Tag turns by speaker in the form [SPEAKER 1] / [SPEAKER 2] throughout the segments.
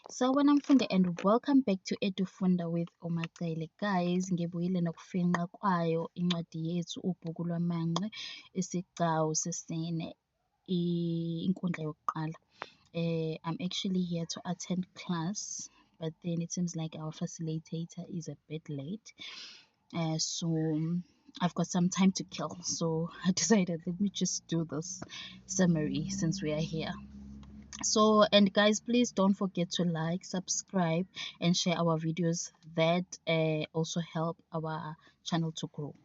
[SPEAKER 1] Sawubona mfundi and welcome back to Edufunda with uMacele. Guys, ngibuyile nokufinqa kwayo incwadi yethu Ubhuku Lwamanqe, isigcawu sesine, inkundla yokuqala. I'm actually here to attend class, but then it seems like our facilitator is a bit late. So I've got some time to kill, so I decided let me just do this summary since we are here. So, and guys, please don't forget to like, subscribe, and share our videos that also help our channel to grow.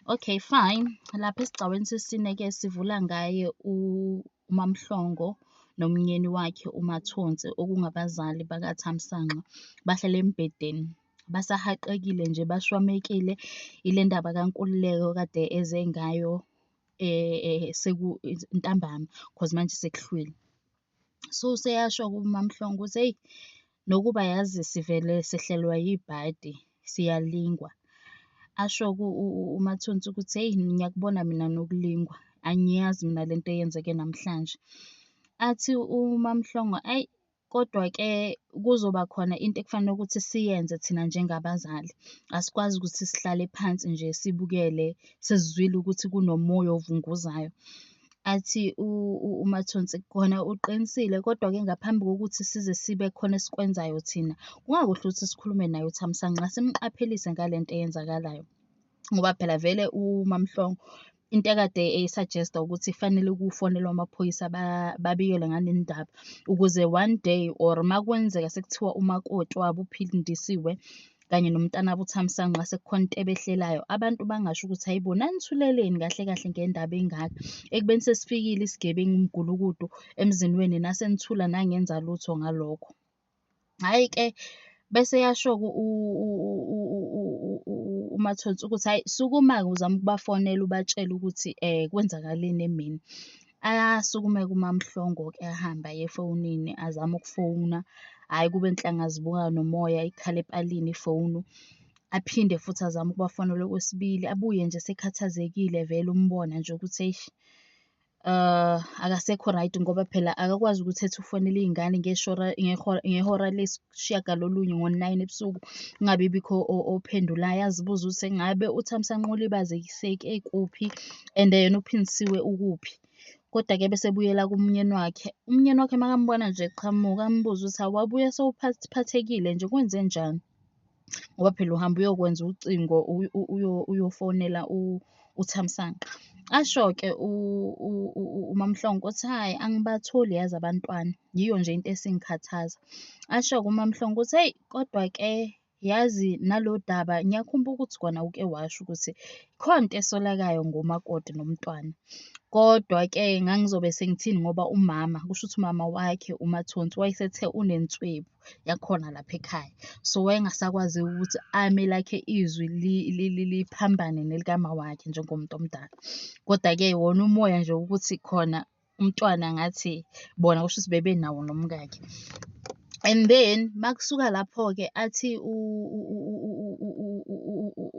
[SPEAKER 1] Okay, fine. Lapha esigcawini sesine-ke sivula ngaye uMamhlongo nomnyeni wakhe uMathonsi okungabazali bakaThamsanqa bahlala embhedeni. Basahaqekile nje bashwamekile ile ndaba kaNkululeko kade eze ngayo ntambama cause manje sekuhlwile. So useyasho-ke uMaMhlongo ukuthi hheyi nokuba yazi sivele sehlelwa yibhadi siyalingwa. Asho-ke uMathonsi ukuthi hheyi ngiyakubona mina nokulingwa, angiyazi mina lento eyenzeke namhlanje. Athi uMaMhlongo ayi kodwa-ke kuzoba khona into ekufanele ukuthi siyenze thina njengabazali. Asikwazi ukuthi sihlale phansi nje sibukele sesizwile ukuthi kunomoya ovunguzayo. Athi uMathonsi khona uqinisile, kodwa-ke ngaphambi kokuthi size sibe khona esikwenzayo thina, kungakuhle ukuthi sikhulume naye uThamsanqa simqaphelise ngale nto eyenzakalayo. Ngoba phela vele uMaMhlongo into ekade eyi-suggest-a ukuthi fanele kufonelwe amaphoyisa babikelwe ngale ndaba ukuze one day or uma kwenzeka sekuthiwa umakoti wabo uphindisiwe kanye nomntanabo uThamsanqa sekukhona into ebehlelayo, abantu bangasho ukuthi hhayi bo nanithuleleni kahle kahle ngendaba engaka ekubeni sesifikile isigebengu umgulukudu emzini wenu nase nithula nangenza lutho ngalokho. Hhayi-ke bese eyasho-ke uMathonsi ukuthi hhayi sukuma-ke uzame ukubafonela ubatshele ukuthi kwenzakaleni emini. Asukume-ke uMaMhlongo-ke ahambe aye efonini azame ukufona, hhayi kube nhlanga zibuka nomoya ikhala epalini ifonu. Aphinde futhi azame ukubafonela okwesibili, abuye nje esekhathazekile vele umbona nje ukuthi eish akasekho right ngoba phela akakwazi ukuthi ethi ufonela iy'ngane ngehora lesishiyagalolunye ngo-nine ebusuku kungabi bikho ophendulayo. Azibuze ukuthi engabe uThamsanqa ulibaziseke kuphi and yena uPhindisiwe ukuphi. Kodwa-ke bese ebuyela kumnyeni wakhe, umnyeni wakhe makambona nje eqhamuka ambuze ukuthi hawu wabuya sewuphathekile nje kwenzenjani? Ngoba phela uhamba uyokwenza ucingo uyofonela uThamsanqa. Asho-ke uMaMhlongo ukuthi hhayi angibatholi yazi abantwana, yiyo nje into esingikhathaza. Asho-ke uMaMhlongo ukuthi hheyi kodwa-ke yazi nalo daba ngiyakhumbula ukuthi kona uke washo ukuthi khona into esolakayo ngomakoti nomntwana. Kodwa-ke ngangizobe sengithini ngoba umama, kusho ukuthi umama wakhe uMathonsi wayesethe unenswebu yakhona lapha ekhaya. So wayengasakwazi ukuthi ame elakhe izwi liphambane nelikama wakhe njengomuntu omdala. Kodwa-ke wona umoya nje ukuthi khona umntwana ngathi bona kusho ukuthi bebenawo nomkakhe. And then makusuka lapho-ke athi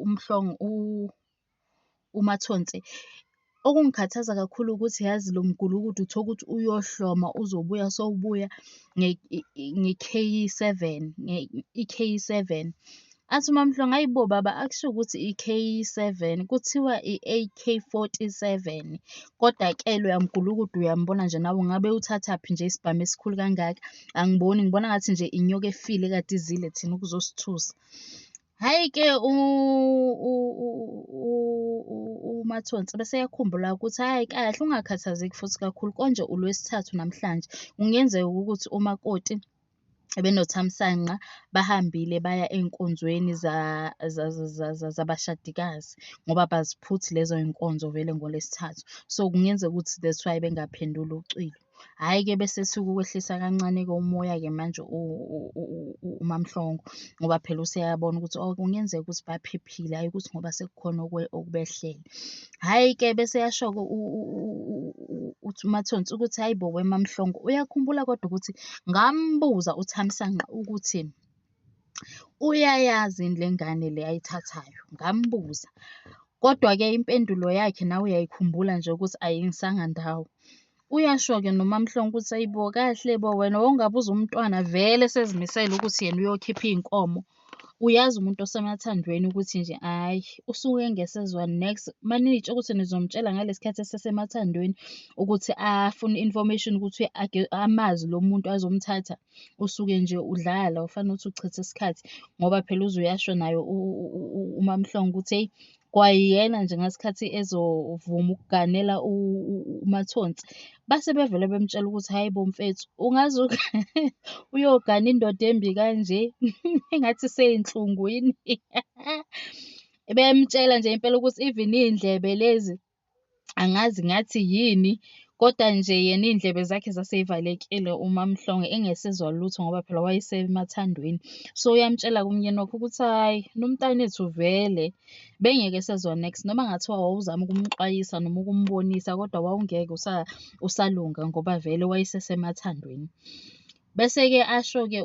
[SPEAKER 1] uMhlongo uMathonsi okungikhathaza kakhulu ukuthi yazi lo mgulukudu uthole ukuthi uyohloma uzobuya sowubuya nge-K seven, i-K seven. Athi uMaMhlongo, hhayi bo baba akushiwo ukuthi i-K seven, kuthiwa i-AK 47. Kodwa-ke loya mgulukudu uyambona nje nawe ungabe ewuthathaphi nje isibhamu esikhulu kangaka? Angiboni, ngibona ngathi nje inyoka efile ekade izile thina ukuzosithusa. Hhayi-ke uMathonsi bese eyakhumbula ukuthi hhayi kahle ungakhathazeki futhi kakhulu konje uLwesithathu namhlanje, kungenzeka ukuthi umakoti benoThamsanqa bahambile baya ey'nkonzweni zabashadikazi ngoba abaziphuthi lezo y'nkonzo vele ngoLwesithathu. So kungenzeka ukuthi that's why bengaphenduli ucingo. Hhayi-ke bese ethi ukwehlisa kancane-ke umoya-ke manje uMaMhlongo ngoba phela useyabona ukuthi oh kungenzeka ukuthi baphephile, hhayi ukuthi ngoba sekukhona okubehlele. Hhayi-ke bese eyasho-ke uMathonsi ukuthi hhayi bo weMaMhlongo uyakhumbula kodwa ukuthi ngambuza uThamsanqa ukuthi uyayazi yini le ngane le ayithathayo, ngambuza. Kodwa-ke impendulo yakhe nawe uyayikhumbula nje ukuthi ayingisanga ndawo. Uyasho-ke noMaMhlongo ukuthi hhayi bo, kahle bo wena wawungabuza umntwana vele esezimisele ukuthi yena uyokhipha iy'nkomo. Uyazi umuntu osemathandweni ukuthi nje hhayi usuke engesezwa niks. Uma niy'tshela ukuthi nizomtshela ngalesi khathi esesemathandweni ukuthi afune i-information ukuthi amazi lo muntu azomthatha, usuke nje udlala ufana nokuthi uchitha isikhathi ngoba phela uze uyasho naye uMaMhlongo ukuthi hheyi, kwayena nje ngalesi khathi ezovuma ukuganela uMathonsi, base bevele bemtshela ukuthi hhayi bo mfethu, ungaze uyogana indoda embi kanje, engathi isey'nhlungwini. Bemtshela nje impela ukuthi even iy'ndlebe lezi angazi ngathi yini, kodwa nje yena iy'ndlebe zakhe zasey'valekile uMaMhlongo engesezwa lutho ngoba phela wayesemathandweni. So, uyamtshela-ke umyeni wakhe ukuthi hhayi, nomntanethu vele bengeke esezwa niks, noma kungathiwa wawuzama ukumxwayisa noma ukumbonisa kodwa wawungeke usalunga ngoba vele wayesesemathandweni. Bese-ke asho-ke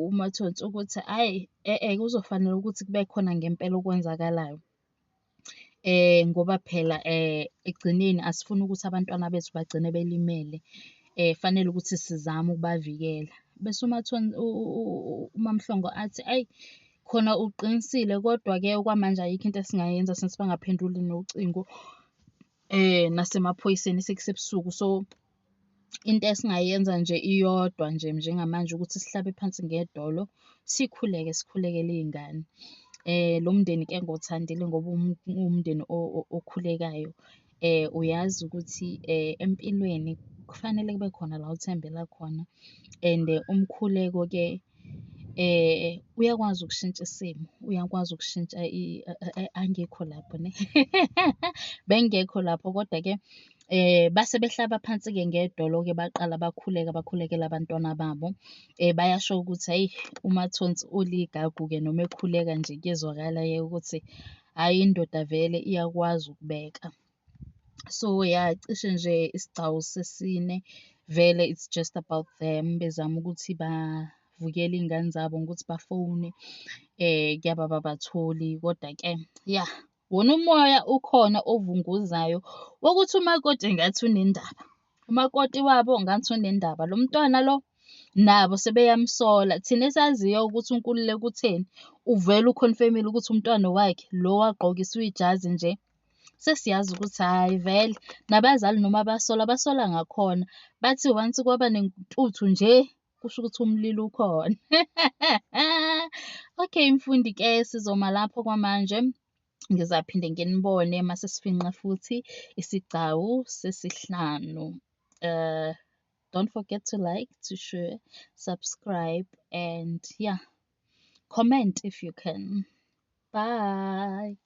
[SPEAKER 1] uMathonsi ukuthi hhayi e-e kuzofanele ukuthi kube khona ngempela okwenzakalayo ngoba phela ekugcineni asifuni ukuthi abantwana bethu bagcine belimele, fanele ukuthi sizame ukubavikela. Bese uMaMhlongo athi, ayi khona uqinisile kodwa-ke okwamanje ayikho into esingayenza since bangaphenduli nocingo nasemaphoyiseni sekusebusuku. So, into esingayenza nje iyodwa nje njengamanje ukuthi sihlabe phansi ngedolo sikhuleke, sikhulekele iy'ngane. Lo mndeni-ke ngiwuthandile ngoba uwumndeni okhulekayo. Uyazi ukuthi empilweni kufanele kube khona la othembela khona and umkhuleko-ke uyakwazi ukushintsha isimo, uyakwazi ukushintsha angikho lapho neh bengingekho lapho kodwa-ke base behlaba phansi-ke ngedolo-ke baqala bakhuleka, bakhulekela abantwana babo. Bayasho ukuthi hhayi uMathonsi uligagu-ke noma ekhuleka nje kuyezwakala-ke ukuthi hhayi indoda vele iyakwazi ukubeka. So ya, cishe nje isigcawu sesine vele it's just about them bezama ukuthi bavikele iy'ngane zabo ngokuthi bafone kuyaba ababatholi kodwa-ke ya, wona umoya ukhona ovunguzayo wokuthi umakoti ngathi unendaba, umakoti wabo ngathi unendaba. Lo mntwana lo nabo sebeyamsola. Thina esaziyo ukuthi uNkululeko utheni, uvele ukhonfemile ukuthi umntwana owakhe lo wagqokiswa ijazi nje. Sesiyazi ukuthi hhayi vele nabazali noma basola basola ngakhona, bathi once kwaba nentuthu nje kusho ukuthi umlilo ukhona. Okay mfundi-ke sizoma lapho kwamanje. Ngizaphinde nginibone uma sesifinqa futhi isigcawu sesihlanu. Don't forget to like, to share, subscribe and yeah, comment if you can. Bye.